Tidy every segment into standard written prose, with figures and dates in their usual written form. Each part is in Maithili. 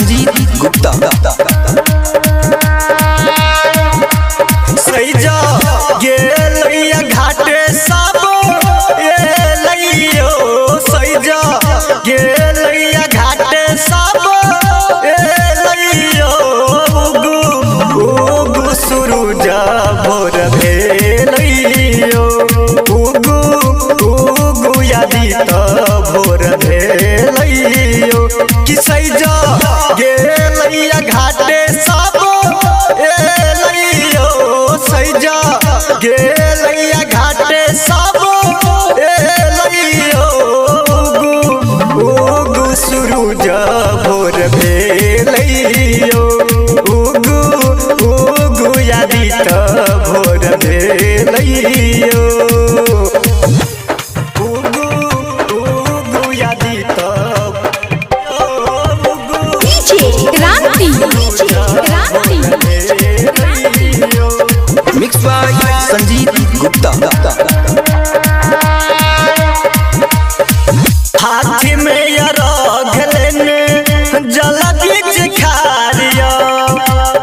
Sanjeet Gupta. सैजा गेलैया घाटे सब एलैयो, सैजा गेलैया घाटे सब एलैयो। उगु उगु सुरुज भोर भेलैयो, उगु उगु आदित्य भोर भेलैयो। कि सैजा गेलैया घाटे सब एलैयो, सैजा गेलैया घाटे सब एलैयो। उगु उगु सुरुज भोर भेलैयो, उगु उगु आदित्य भोर भेलैयो। उगु उगु Aditya उगु DJ Kranti, DJ Kranti, भेलैयो। Mix by Sanjeet Gupta. हाथ में अरघ लेने जल बीच खारियो,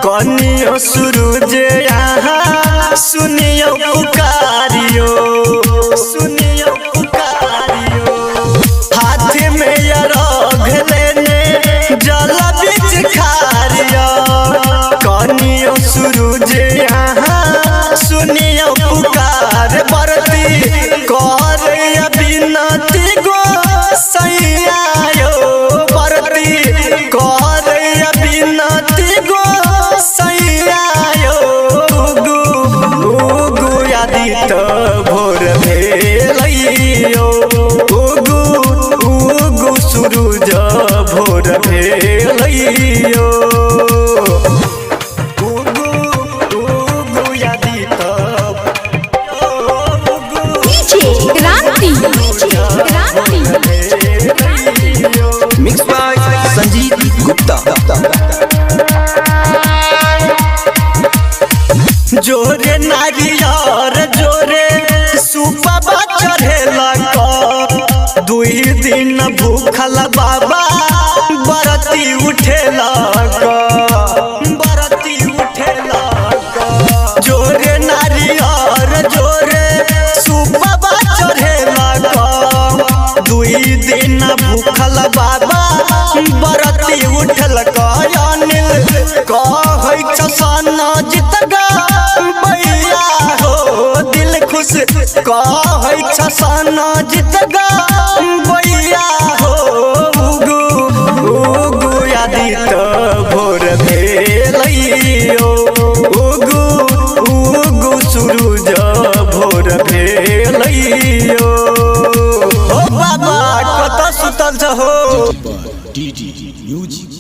कनियो सुरुज यहाँ सुनियो पुकारियो, सुनियो पुकारियो। हाथ में अरघ लेने जल बीच खारियो, कनियो सुरुज यहाँ सुनियो पुकार। बरती कर बिनती गो सैया, बरती कर बिनती गो सैया। उगु उगु आदित्य भोर भेलैयो, उगु उगु सुरुज भोर भेलैयो। उगु उगु Aditya उगु DJ Kranti, DJ Kranti, Mix by Sanjeet Gupta. जोरे नारियर जोरे सुपबा चढ़ेलक, दुई दिन भूखल बाबा बरती उठेलक, बरती उठेलक। जोरे नारियर जोरे सुपबा चढ़ेलक, दुई दिन भूखल बाबा बरती उठलक। अनिल कहै छसन जित बैया हो, दिल खुश कहै छसन जित बैया हो। उगु उगु आदित्य भोर भेलैयो, उगु उगु सुरुज भोर भेलैयो। हो बाबा कत सुतल छ हो। DD Music.